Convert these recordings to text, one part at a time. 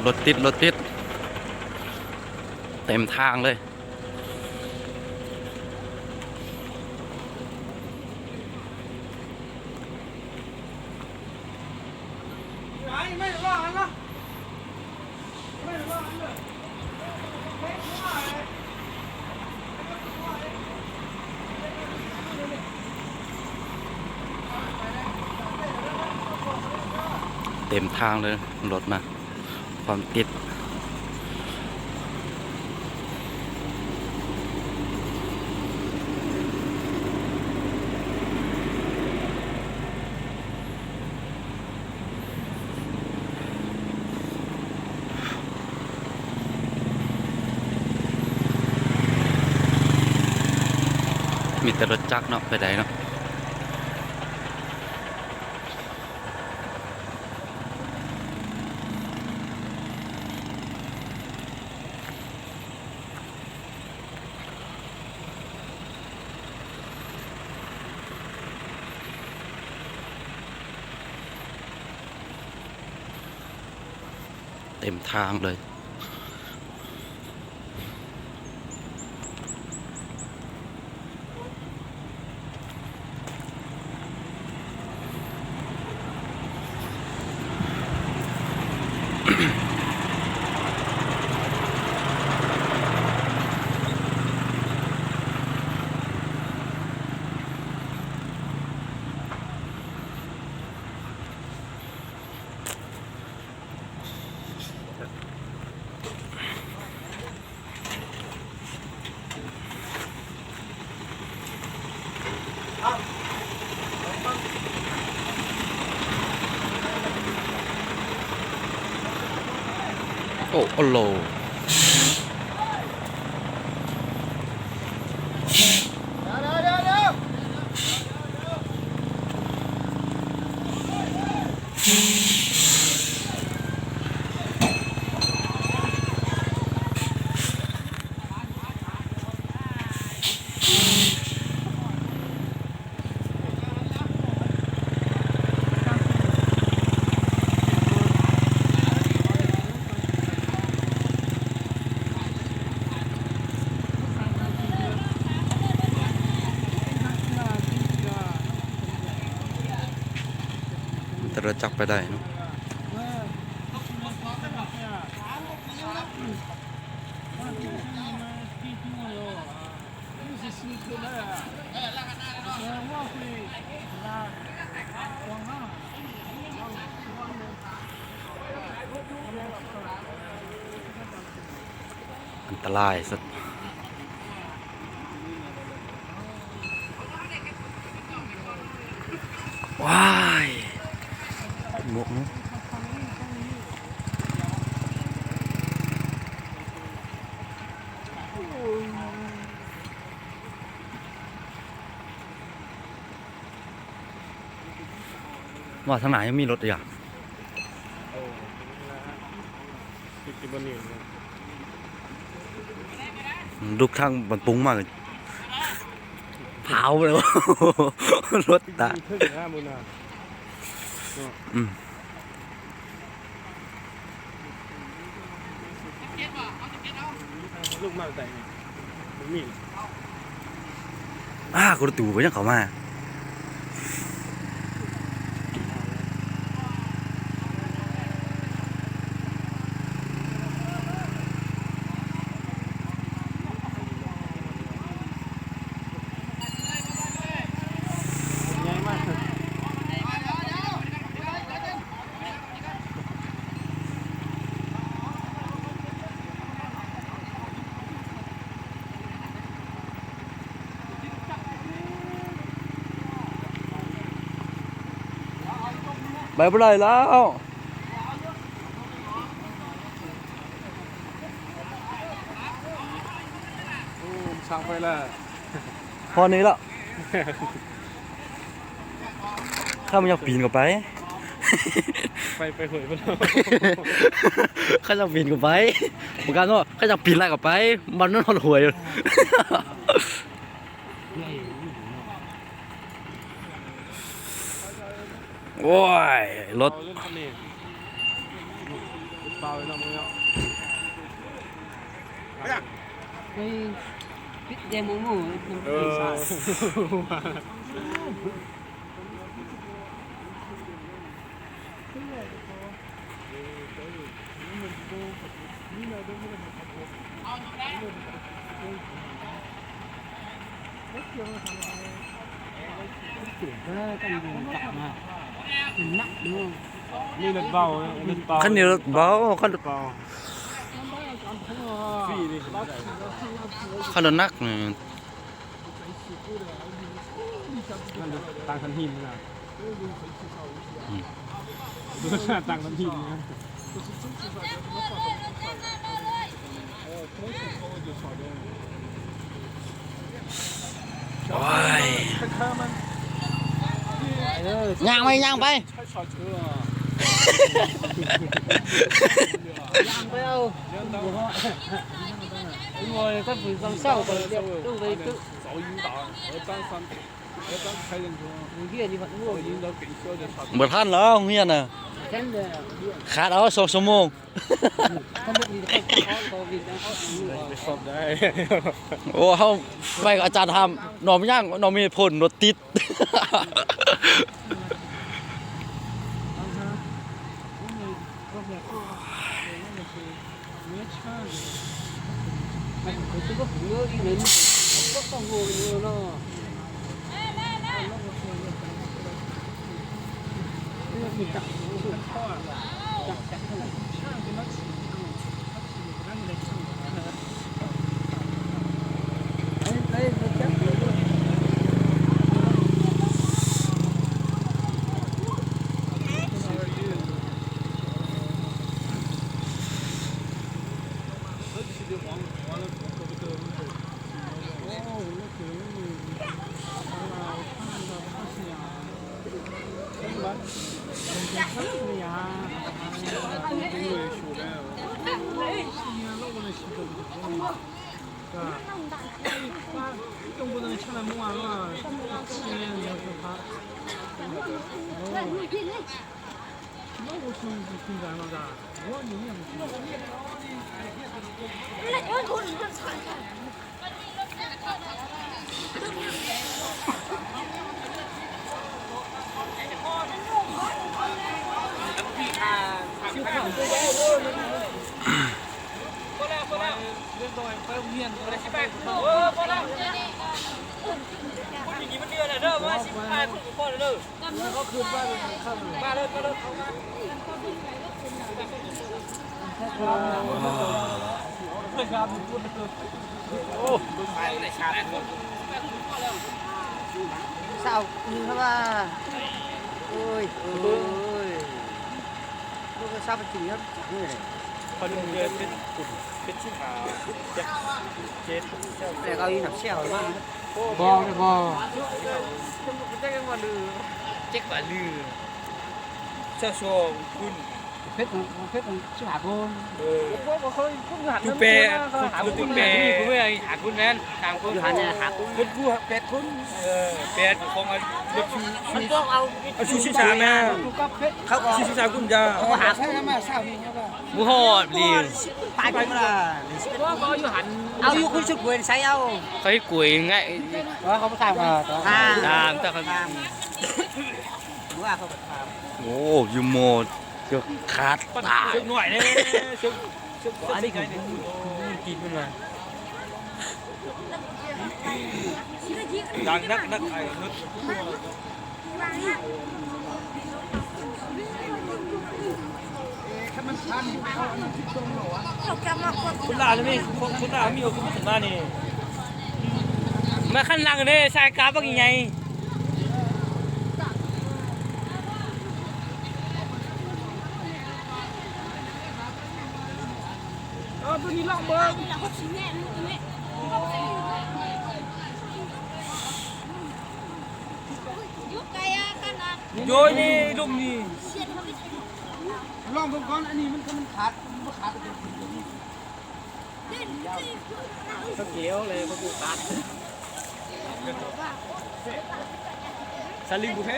ລົດຕິດ ລົດຕິດ ເຕັມທາງເລີຍ. ເຕັມທາງເລີຍ ລົດນະ. ຄວາມຕິດ ມີແຕ່ລົດຈັກເນາະ ໄປໄດ້ເນາະ. ເຕັມທາງເລີຍ. ໂອ້ ໂອ້ໂລ. ແຕ່ລະຈັກໄປໄດ້ເນາະ. ອັນຕະລາຍສຸດ. ວ້າຍ ໝວກເນາະ. ວ່າທາງໜ້າຍັງມີລົດອີກອະ? ລຸກທາງບັນປຸງມາ ພາວໄປແລ້ວ ລົດຕາຍ. ອືມ. ລູກມາແຕ່ໃສນີ້? ບໍ່ມີ. ອ້າ ຄົນລະຕູບໍ່ຍັງເຂົ້າມາ. ໄປບໍ່ໄດ້ແລ້ວ. ໂອ້ ມັນຊ່າງໄປແລ້ວ. ພໍນີ້ລະ. ຂ້າມັນຢາກປີນເຂົ້າໄປ ໄປ ໄປຫ້ວຍພຸ້ນ ຂ້າຢາກປີນເຂົ້າໄປ ບໍ່ກ້າເນາະ ຂ້າຢາກປີນໄລ່ເຂົ້າໄປ ມັນຮອດຫ້ວຍ. ໂອ້ຍ ລົດ ເອີ ນີ້ລົດເບົາ ລົດເບົາ ຄັນນີ້ລົດເບົາ ຄັນ ເບົາ ຄັນລົດໜັກນີ້ ມັນຕ່າງຄັນຫີນນະ ອືມ ຕ່າງຄັນຫີນນະ ໂອ້ຍ ຍ່າງໄປ ຍ່າງໄປ ຍ່າງໄປເອົາ ໂອ້ຍ ຄັນຜູ້ຊາວກໍລຽບລົງໄປ ບໍ່ທັນແລ້ວໂຮງຮຽນນະ ຂາດເອົາສອງຊົ່ວໂມງ ໂອ້ ເຮົາໄປກັບອາຈານທຳ ນ້ອງມີຫຍັງ ນ້ອງມີເຫດຜົນ ລົດຕິດ. ຊາວໜຶ່ງ ເຂົາວ່າ ໂອ້ຍ ໂອ້ຍ ລູກຊາວໄປກິນແລ້ວຈັກມື້ໃດ ເຂົາເດືອນເປັດ ເປັດສິບຫ້າ ເຈັດ ເຈັດ ແລ້ວເຂົາອີ່ໜັບແຊວມາ ບໍ່ ບໍ່ ເຈັກວ່າລື ເຈັກວ່າລື ຊາວສອງຄົນ ເພັດ ເພັດສິບຫ້າຄົນ ເອີ ບໍ່ເຄີຍ ຄົນຢູ່ຫັ້ນ ຢູ່ແປດ ຄົນຢູ່ແປດ ຜູ້ໃດຫ້າຄົນແມ່ນ ສາມຄົນ ຢູ່ຫັ້ນແມ່ນຫ້າຄົນ ເພິ່ນຜູ້ແປດຄົນ ເອີ ແປດຂອງອັນ ມັນພວກເອົາ ເອົາຊິບສາມນະ ເຂົາກໍຊິບສາມຄົນຈ້າ ເຂົາຫາຄົນມາຊາວນີ້ ບໍ່ຮອດລີ ຕາຍຄົນລະ ບໍ່ ບໍ່ຢູ່ຫັ້ນ ເອົາຢູ່ຄຸນຊຸດເວີນໃສ່ເອົາ ເຂົາເຮັດກວຍງ່າຍ ເອີ ເຂົາບໍ່ຖາມ ຖາມ ຖາມ ເຂົາ ວ່າເຂົາກໍຖາມ ໂອ້ ຢູ່ໝົດ ເກືອບຂາດຕາຍ ເຊືອກໜ້ອຍເດ້ ເຊືອກ ເຊືອກ ອັນນີ້ຄື ກິນມັນວ່າ ດັງນັກ ນັກ ໄອ້ ຄົນລາວນີ້ມີ ຄົນລາວມີເອົາຂຶ້ນມານີ້ ມາຄັນຫຼັງເດ້ ສາຍກາບັກໃຫຍ່. ເອີ ຕົວນີ້ລອງເບິ່ງ ນີ້ລະ ຫົກສິບແມັດ ນີ້ແຫຼະ ນີ້ລະ ຫົກສິບແມັດ ນີ້ລະ ຫົກສິບແມັດ ນີ້ລະ ຫົກສິບແມັດ ນີ້ລະ. ໂດຍນີ້ ລຸ່ມນີ້ ລອງເບິ່ງກ່ອນ ອັນນີ້ມັນ ມັນຂາດ ມັນບໍ່ຂາດ ສະເກວເລີຍ ບໍ່ຂາດ ສະລິງບໍ່ແພ້.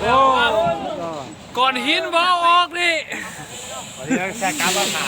ໂອ້ ກ້ອນຫີນບໍ່ເອົາອອກນີ້ ແຊກກັບມາຂາ